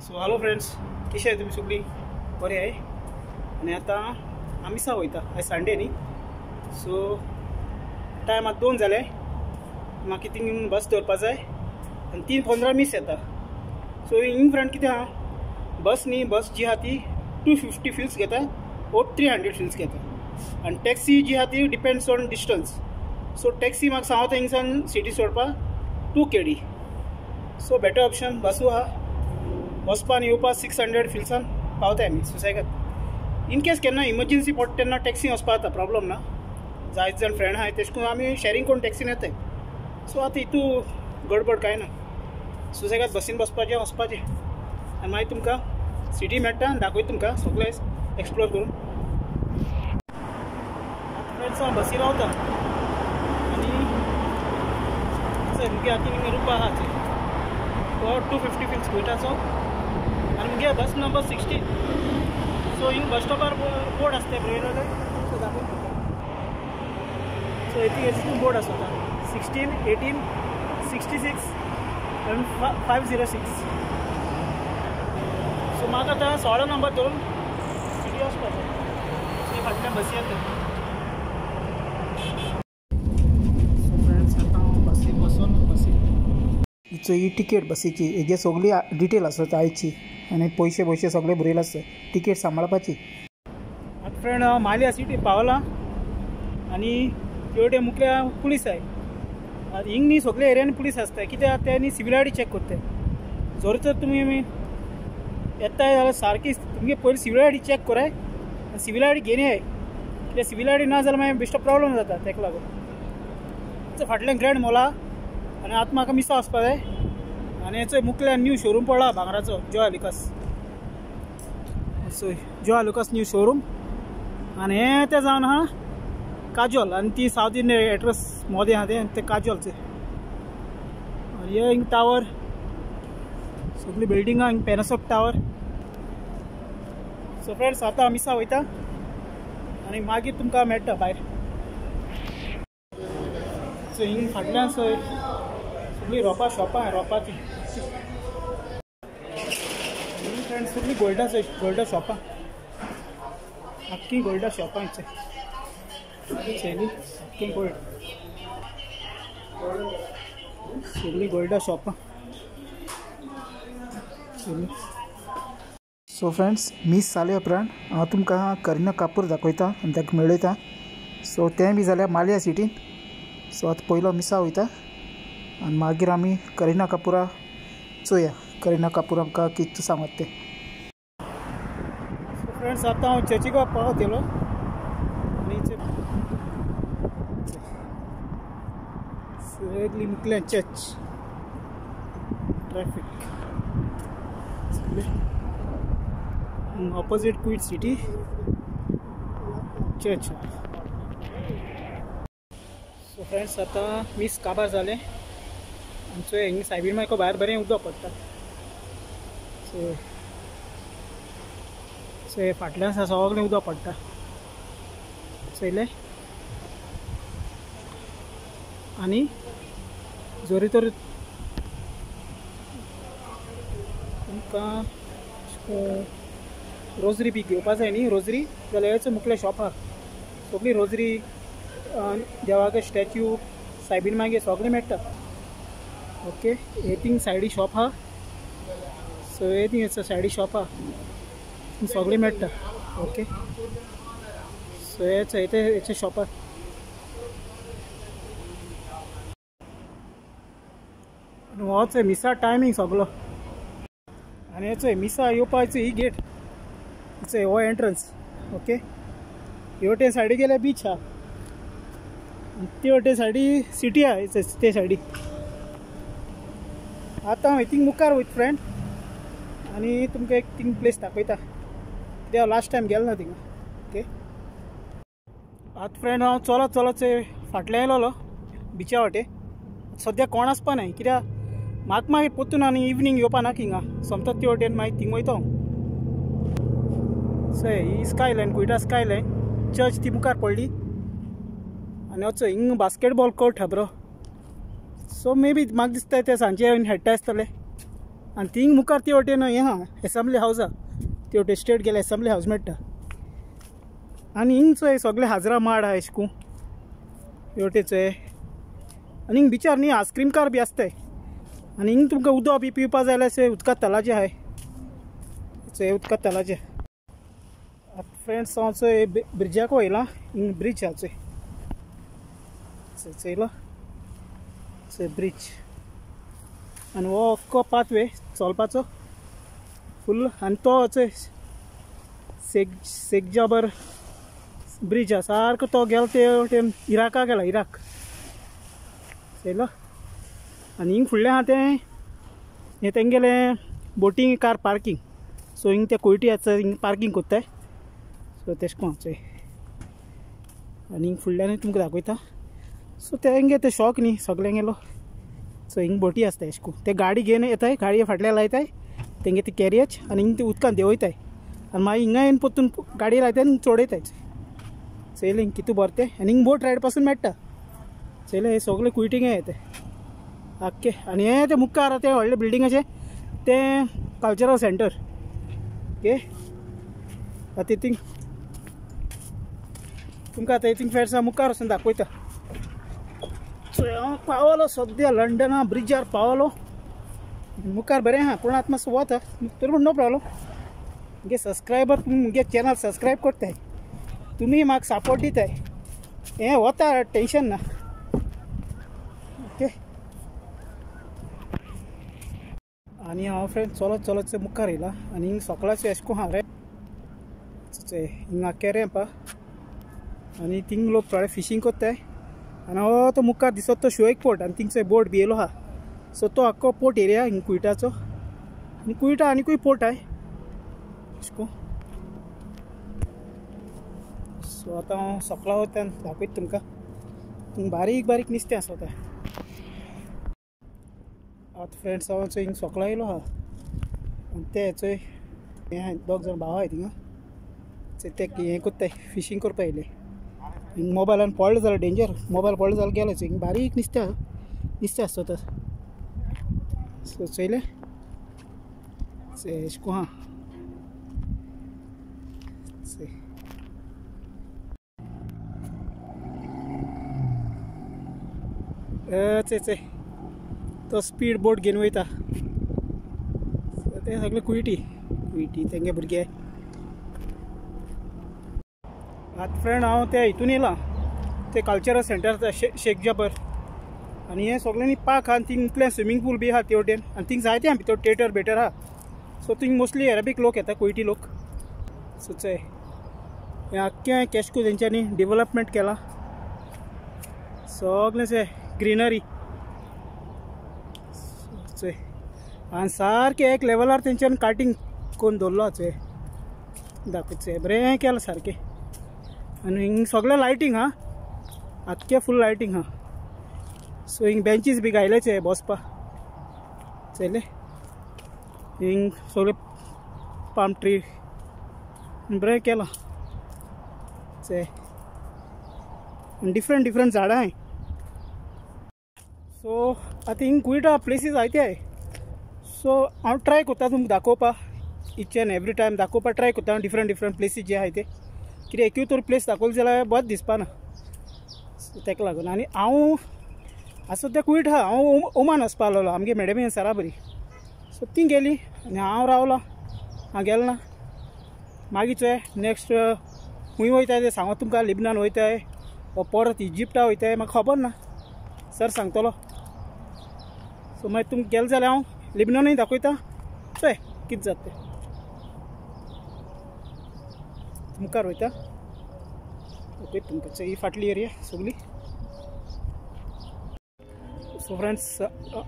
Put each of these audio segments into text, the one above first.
So hello friends, कशे आहाय तुमी सगळीं? बरें आहाय. आनी आतां आमी मिसा वयता, आयज संडे न्ही. सो टायम आतां 2 जाले. म्हाका थिंग बस दवरपा जाय आनी 3:15 मीस येता. सो हिंग फ्रेंड कितें आहा, बस न्ही, बस जी आहा ती 250 फिल्स घेता वो 300 फिल्स घेता. आनी टॅक्सी जी आहा ती depends on distance. So taxi म्हाका सांगता हिंगसान सिटी सोडपा 2 KD. So better option बसू आहा. वचपा आनी येवपा 600 फिल्सान पावताय आमी सुसेगाद. इन केस केन्ना इमर्जन्सी पडटा तेन्ना टॅक्सी वचपा जाता, प्रॉब्लम ना. जायते जाण फ्रेंड आहाय तेश करून आमी शॅरींग करून टॅक्सीन येताय. सो आतां हितू गडबड कांय ना, सुसेगाद बसीन बसपाचें वचपाचें. आनी मागीर तुमकां सिटी मेळटा आनी दाखयता तुमकां सगळें एक्सप्लोर करून. आतां फ्रेंड्स हांव बसी रावता आनी मुगे हातीन रुपा आहा तो 250 फिल्स कुवेटाचो आनी मुगे बस नंबर 16. सो हिंग बस स्टॉपार बोर्ड आसता पळय, सो दाखोवन तुमकां. सो हेतून बोर्ड आसता 16, 18, 66 आनी 506. सो म्हाका आतां 16 नंबर धरून सिटी वचपाचें. सो फाटल्यान बसी येता. सो फ्रेंड्स आतां हांव बसीन बसून बसीन हिचो ही टिकेट बसीची, हेजे सगळी डिटेल आसता आयची आनी पयशे पयशे सगळे बरयले आसता, टिकेट सांबाळपाची. आतां फ्रेंड हांव मालिया सिटी पावलां आनी तेवटे मुखल्या पुलीस आहाय. आतां हिंग न्ही सगळे एरियान पुलीस आसता, कित्याक ते न्ही सिवील आयडी चॅक करताय. जर तर तुमी येताय जाल्यार सारकी तुमगे पयलीं सिवील आयडी चॅक कराय आनी सिवील आयडी घेवन येयाय, कित्याक सिवील आयडी ना जाल्यार मागीर बेश्टो प्रॉब्लम जाता. तेका लागून फाटल्यान ग्रँड मॉल आहा आनी आतां म्हाका मिसा वचपा जाय. आनी हेचो मुखल्यान न्यू शोरूम पडला भांगराचो, Joy Alukkas. So Joy Alukkas new showroom. आनी हें तें जावन आहा काजोल, आनी ती सावथ इंडियन एड्रेस मोदें आहा तें, आनी तें काजोलचें. आनी हे हिंग टावर, सगळीं बिल्डिंगां हिंग पॅनासॉक टावर. सो फ्रेंड्स आतां मिसा वयता आनी मागीर तुमकां मेळटा भायर. सो हिंग फाटल्यान सो सगळीं रोपा शॉपां रोपाची फ्रेंड्स, सगळीं गोल्डा गोल्डा शॉपां, आख्खी गोल्डा शॉपां आख्खी गोल्ड, सगळीं गोल्डा शॉपां. सो फ्रेंड्स मीस जाले उपरांत हांव तुमकां करीना कपूर दाखयता आनी ताका मेळयता. सो तें बी जाल्यार मालिया सिटीन. सो आतां पयलो मिसा वयता आनी मागीर आमी करीना कपूरा चोया, करीना कपूर आमकां कितें सांगता तें. सो फ्रेंड्स आतां हांव चर्चीक पावतलो आनी सगळी मुखल्यान church, traffic opposite Kuwait city church. So friends आतां मीस काबार जालें. आमचो हिंग सायबीण मायको भायर बरें उदक पडटा. सो सो हे फाटल्यान आसा सगळें उदक पडटा चोयलें. आनी जरी तर तुमकां रोजरी बी घेवपा जाय न्ही, रोजरी जाल्यार हेच मुखल्या शॉपार सगळी रोजरी, देवाचे स्टॅच्यू, सायबीण मागीर सगळें मेळटा. ओके, हे थिंग सायडी शॉप आहा. सो हे थिंग सायडी शॉप आहा, सगळें मेळटा. ओके, सो हेच हेचे शॉपार. आनी होच मिसा टायमींग सगलो. आनी हेचो मिसा येवपाचो ही गेट, हेचो हो एंट्रन्स. ओके, हे वटेन सायडी गेल्यार बीच आहा, ते वटेन सायडी सिटी आहा ते सायडी. आतां हांव थिंग मुखार वयता फ्रेंड आनी तुमकां एक थिंग प्लेस दाखयता, कित्याक लास्ट टायम गेलो ना थिंगा. ओके, आतां फ्रेंड हांव चलत चलत फाटल्यान येयलोलो बिचा वाटे. सद्या कोण आसपा नाय, कित्याक म्हाका मागीर परतून आनी इवनींग येवपा ना हिंगा, सोमता ते वटेन मागीर थिंग वयता हांव. सो ही स्काय लायन, कुवेटा स्काय लायन चर्च ती मुखार पडली. आनी वचो हिंग बास्केटबॉल कोर्ट हा bro. So may be म्हाका दिसता ते सांजे खेळटा आसतले. आनी थिंग मुखार ते वटेन हें आहा एसेंब्ली हावज आहा, ते वटेन स्ट्रेट गेल्यार एसेंब्ली हावज मेळटा. आनी हिंग चोय सगळे हाजरा माड आहा एशकू हे वटेन चोय. आनी हिंग बिचार न्ही आयस्क्रीम कार बी आसताय. आनी हिंग तुमकां उदक बी पिवपा जाय जाल्यार उदका तलाचें आहाय, चोय उदका तलाचें. आतां फ्रेंड्स हांव चोय ब्रिजाक वयला, हिंग ब्रिज आहा चोय, चोयला चोय ब्रिज. आनी हो अख्खो पाथवे चलपाचो फुल. आनी तो चोय शेख जाबर ब्रिज आहा सारको, तो गेलो ते वटेन इराका गेला, इराक चोयलो. आनी हिंग फुडलें आहा तें हें तेंगेलें बोटींग कार पार्कींग. सो हिंग ते कोयटी आसा हिंग पार्कींग कोत्ताय. सो तेश कोन चोय. आनी हिंग फुडल्यानूय तुमकां दाखयता. सो तेंगे ते शॉक न्ही सगल्यांगेलो. सो हिंग बोटी आसता एशकू, ते गाडी घेवन येताय, गाडये फाटल्यान लायताय तेंगे ती कॅरियज आनी हिंग ती उदकान देंवयताय आनी मागीर हिंगा येवन परतून गाडी लायताय आनी चडयताय. चोयलें हिंग कितू बरें तें. आनी हिंग बोट रायड पासून मेळटा. चोयलें हे सगळे कुयटिंगे येता आख्खे. आनी हें तें मुखार आहा तें व्हडलें बिल्डिंगाचें तें कल्चरल सेंटर. ओके आतां थिंग तुमकां आतां थिंग फ्रेंड्स मुखार वचून दाखयता. चोय हांव पावलो सद्या लंडना ब्रिजार पावलो. मुखार बरें आहा पूण आतां मातसो वता तरी पूण नो प्रॉब्लम. मुगे सबस्क्रायबर मुगे चॅनल सबस्क्रायब करताय, तुमी म्हाका सपोर्ट दिताय, हें वता टेंशन ना. ओके आनी हांव फ्रेंड चलत चलत मुखार येयला आनी हिंग सोकळाचें एशें कोन्न आहा रे चोय हिंगा रॅम्प आहा आनी थिंग लोक थोडे फिशींग कोत्ताय. आनी हो तो मुखार दिसत तो शोएक पोर्ट आनी थिंगसर बोट बी येयलो आहा. सो तो आख्खो पोर्ट एरिया हिंग कुयटाचो. आनी कुयटा आनीकूय पोर्ट आहाय एशें कोन्न. सो आतां हांव सोकळा वयता दाखयता तुमकां. थिंग बारीक बारीक नुस्तें आसता. आतां फ्रेंड्स हांव चोय हिंग सोकळा येयलो आहा आनी ते चोय हें दोग जाण भाव आहाय थिंगा ते हें कोत्ताय फिशींग करपा येयले. हिंग मोबायलान पडलो जाल्यार डेंजर, मोबायल पडलो जाल्यार गेले. हिंग बारीक नुस्तें आहा, नुस्तें आसता. सो चोयलें एशें कोन्न आहा. चोय चोय तो स्पीड बोट घेवन वयता. ते सगळे कुयटी कुयटी तेंगे भुरगे. आतां फ्रेंड हांव ते हितून येयलां ते कल्चरल सेंटर शेख जाबर. आनी हें सगळ्यांनी पार्क आहा आनी थिंग स्विमींग पूल बी आहा ते वटेन. आनी थिंग जायते आहा भितर थिएटर बेटर आहा. सो थिंग मोस्टली अरेबीक लोक येता, कुयटी लोक. सो चोय हें आख्खें कॅशको तेंच्यांनी डिवलपमेंट केलां सगळें चोय ग्रिनरी चोय. आनी सारकें एक लेवलार तेंच्यांनी कार्टिंग करून दवरलो चोय दाखयता चोय बरें केलां सारकें. आनी हिंग सगळें लायटींग आहा, आख्खें फूल लायटींग आहा. सो हिंग बेंचीस बी घायले चोय बसपा. चोयलें हिंग सगळे पाम ट्री बरें केलां चोय. डिफरंट डिफरंट झाडां आहाय. सो आतां हिंग कुयटा प्लेसीस जायते आहाय. सो हांव ट्राय करता तुमकां दाखोवपा, इच एंड एवरी टायम दाखोवपा ट्राय करता हांव डिफरंट डिफरंट प्लेसीस जे आहाय ते. कित्याक एकूय तर प्लेस दाखयली जाल्यार बरें दिसपाना तेका लागून. आनी हांव आतां सद्या कुयटा आहा, हांव ओमान वचपा आहलोलो आमगे मॅडमी सरा बरी. सो ती गेली आनी हांव रावलो, हांव गेलो ना. मागीर चोय नेक्स्ट खूंय वयताय तें सांगत तुमकां, लिबनान वयताय वो परत इजिप्टा वयताय म्हाका खबर ना, सर सांगतलो. सो मागीर तुमकां गेले जाल्यार हांव लिबनानूय दाखयता. चोय कितें जाता तें. मुखार वयता दाखयता तुमकां ही फाटली एरिया सगळी. सो फ्रेंड्स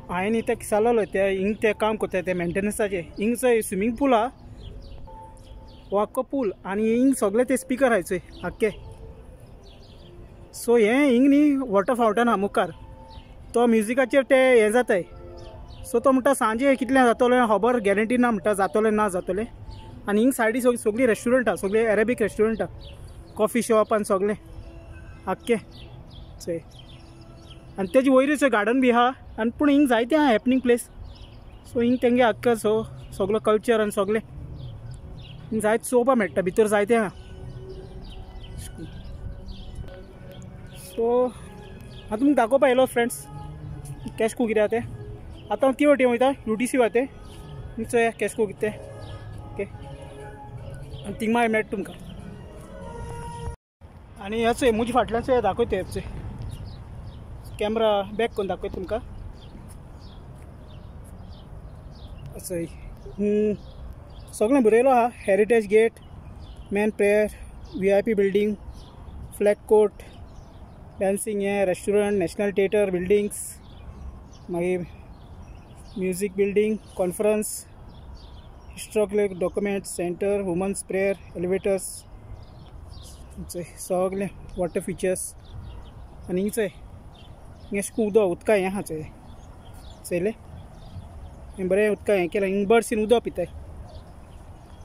हांवें ते सांगलो ते हिंग ते काम करता ते मेंटेनन्साचे. हिंग चोय स्विमींग पूल आहा, हो आख्खो पूल आनी हिंग सगळे ते स्पिकर आहाय चोय आख्खे. सो हें हिंग न्ही वॉटर फावंटन आहा मुखार, तो म्युजिकाचेर ते हें जाताय. सो तो म्हणटा सांजे कितलें जातलें खबर गॅरंटी ना, म्हणटा जातलें ना जातलें. आनी हिंग सायडी सगळीं रेस्टॉरंट आहा, सगळीं अरेबीक रेस्टॉरंट आहा, कॉफी शॉप आनी सगळें आख्खें चोय. आनी तेजे वयरूय चोय गार्डन बी आहा. आनी पूण हिंग जायते आहा हॅपनींग प्लेस. सो हिंग तेंगे आख्खा सो सगलो कल्चर आनी सगळें जायत चोवपा मेळटा भितर जायते आहा. सो हांव तुमकां दाखोवपा येयलो फ्रेंड्स कॅशको कितें आहा तें. आतां हांव ती वटेन वयता यू टी सी वता तें चोया कॅशको कितें तें. ओके आनी थिंग मागीर मेळटा तुमकां. आनी हें चोय म्हजे फाटल्यान चोय दाखयता चोय कॅमरा बॅक करून दाखयता तुमकां. चोय सगळें बरयलो आहा heritage gate, main prayer, VIP building, flag court, dancing हें रेस्टॉरंट, नॅशनल थिएटर बिल्डिंग्स, मागीर music building, conference, historical document centre, women's prayer, elevators, सगळें वॉटर फिचर्स. आनी हिंग चोय हिंग अशें उदक उदका हें आहा चोय चोयलें हें बरें उदका हें केलां. हिंग बर्ड्स उदक पिताय.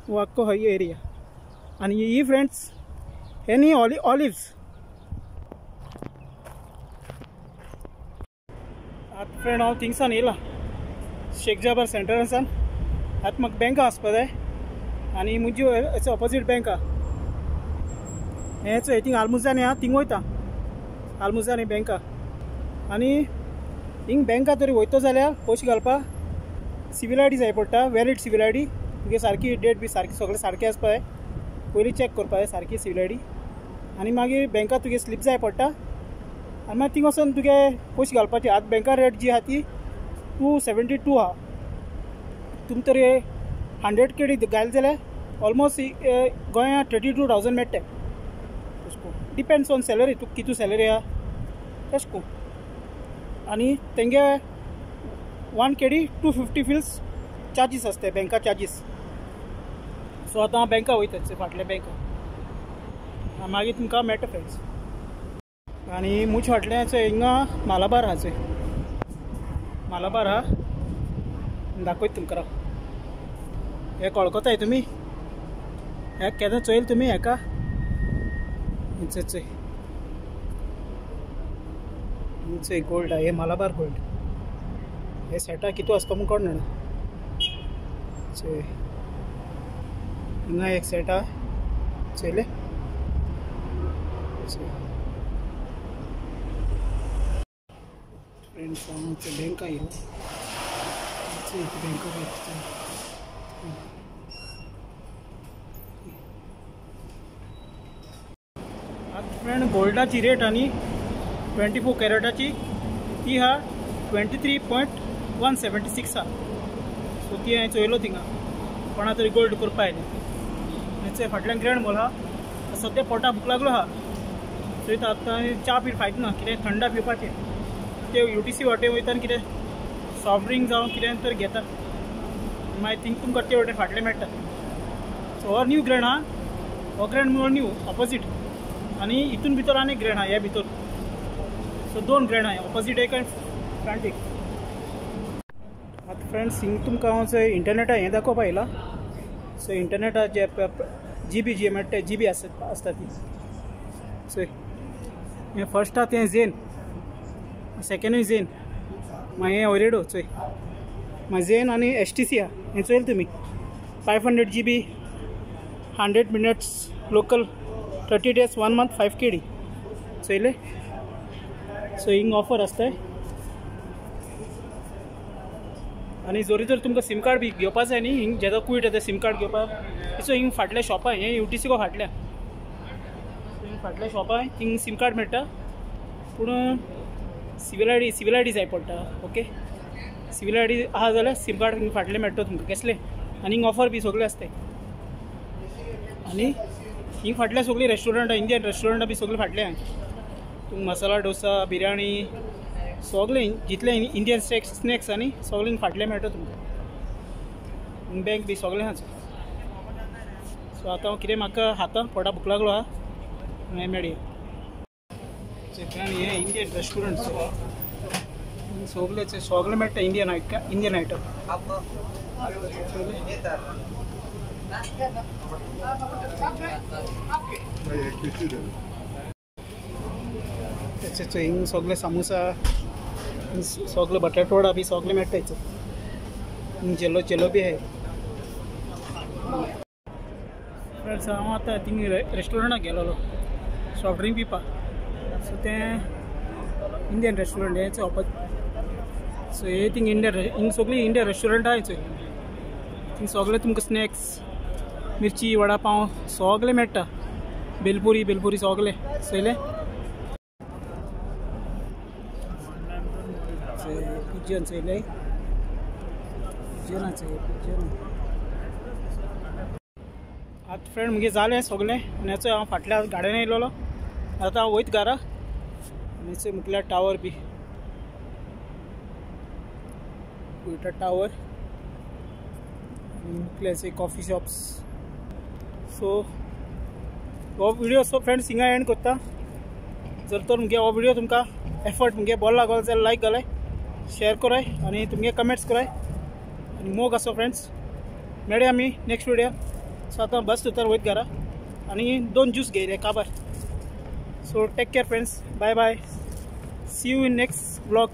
हो आख्खो हय एरिया. आनी ही फ्रेंड्स हे न्ही ऑलिव्स. आतां फ्रेंड हांव थिंगसान येयलां शेख जाबर सेंटरासान. आतां म्हाका बँका वचपा जाय आनी म्हजी ऑपोजीट बँक आहा. हें चोय थिंग आलमुजानी आहा थिंग वयता आलमुजानी बँका. आनी हिंग बँका तरी वयतो जाल्यार पयशे घालपाक सिवील I D जाय पडटा, वॅलीड सिवील I D. तुगे सारकी डेट बी सारकी सगळें सारकें आसपा जाय, पयलीं चॅक करपा जाय सारकी सिवील I D. आनी मागीर बँका तुगे स्लीप जाय पडटा आनी मागीर थिंग वचोन तुगे पयशे घालपाचे. आतां बँका रेट जी आहा ती 272 आहा. तुमी तरी 100 केडी घायले जाल्यार ऑलमोस्ट गोंया 32,000 मेळटा. डिपेंड्स ऑन सॅलरी, तुका कितू सॅलरी आहा तशें करून. आनी तेंगे 1 केडी 250 फिल्स चार्जीस आसता बँका चार्जीस. सो आतां हांव बँका वयता फाटल्या बँका मागीर तुमकां मेळटा फ्रेंड्स. आनी मुज फाटल्यान चोय हिंगा मालाबार आहा चोय मालाबार आहा दाखयता तुमकां. हें कळकताय तुमी हें केन्ना चोयल तुमी हेका चोय चोय गोल्ड आहा हे मालाबार गोल्ड. हे सेटा कितू आसता म्हूण कोण जाणा. चोय हिंगा एक सेट आहा चोयले. फ्रेंड्स हांव बँका येयला बँका. आतां फ्रेंड गोल्डाची रेट आनी 24 कॅरेटाची ती आहा 23.176 आहा. सो ती हांवें चोयलो थिंगा कोणा तरी गोल्ड करपा आयलें. चोय फाटल्यान ग्रँड मॉल आहा. सद्या पोटा भूक लागलो आहा चोयता आतां च्या बी फायदा ना, कितें थंडा पिवपाचें. ते यू टी सी वाटेन वयता आनी कितें सॉफ्ट ड्रिंक जावं कितें तर घेता मागीर थिंग तुमकां ते वाटेन फाटलें मेळटा. सो हो न्यू ग्रँड आहा, हो ग्रँड मॉल न्यू ऑपोजीट. आनी हितून भितर आनी एक ग्रँड आहा ह्या भितर. सो दोन ग्रँड आहा, ऑपोजीट एक आनी फ्रंट एक. आतां फ्रेंड्स हिंग तुमकां हांव चोय इंटरनेटा हें दाखोवपा येयला. सो इंटरनेटा जे जी बी जे मेळटा जी बी आसता ती चोय. हें फर्स्ट आहा तें झेन, सेकेंडूय झेन, मागीर हें ओरेडो चोय, मागीर झेन आनी एस टी सी आहा. हें चोयल तुमी 500 GB 100 minutes local 30 days 1 month 5 KD चोयले. So हिंग ऑफर आसताय. आनी जोरी जर तुमकां सिम कार्ड बी घेवपा जाय न्ही हिंग जेदो कुयट येता सिम कार्ड घेवपाक. सो हिंग फाटल्या शॉपां हें यू टी सी को फाटल्या हिंग फाटल्या शॉपां थिंग सिम कार्ड मेळटा. पूण सिवील I D जाय पडटा. ओके सिवील I D आहा जाल्यार सिम कार्ड हिंग फाटलें मेळटा तुमकां कसलें. आनी हिंग ऑफर बी सगळें आसताय. आनी हिंग फाटल्या सगळीं रेस्टॉरंटां इंडियन रेस्टॉरंटां बी सगळीं फाटल्या तुमकां मसाला डोसा बिर्याणी सगळें जितले इंडियन स्नॅक्स आनी सगळें फाटलें मेळटा तुमकां. बँक बी सगळें आहा. सो आतां हांव कितें म्हाका खाता पोटा भूक लागलो आहा मागीर मेळया. हें इंडियन रेस्टॉरंट सगळें सगळें मेळटा इंडियन इंडियन आयटम. हिंग सगळे सामोसा सगळे बटाटवडा बी सगळे मेळटा. चेलो चेलो बी आहाय. फ्रेंड्स हांव आतां थिंग रेस्टॉरंटाक गेलोलो सॉफ्ट ड्रिंक पिवपाक. सो तें इंडियन रेस्टॉरंट हें ऑपोज. सो हे थिंग इंडियन हिंग सगळीं इंडियन रेस्टॉरंट आहाय चोय. थिंग सगळें तुमकां स्नॅक्स, मिरची, वडा पाव सगळें मेळटा. बेलपुरी बेलपुरी सगळें चोयलें. पिजन चोयलें, पिजनाचें पिजन. आतां फ्रेंड मुगे जालें सगळें आनी चोय हांव फाटल्या गाडयेन येयलोलो. आतां हांव वयता घरा. आनी चोय मुखल्या टावर बी वयता टावर आनी मुखले चोय कॉफी शॉप्स. सो हो व्हिडिओ सो फ्रेंड्स हिंगा एंड करता. जर तर मुगे हो व्हिडिओ तुमकां एफर्ट मुगे बरो लागलो जाल्यार लायक घालाय, शेअर कराय आनी तुमगे कमेंट्स कराय आनी मोग आसो फ्रेंड्स. मेळया आमी नेक्स्ट व्हिडिओ. सो आतां बस तर वयत घरा आनी 2 ज्यूस घेयले काबार. So take care friends, bye bye, see you in next vlog.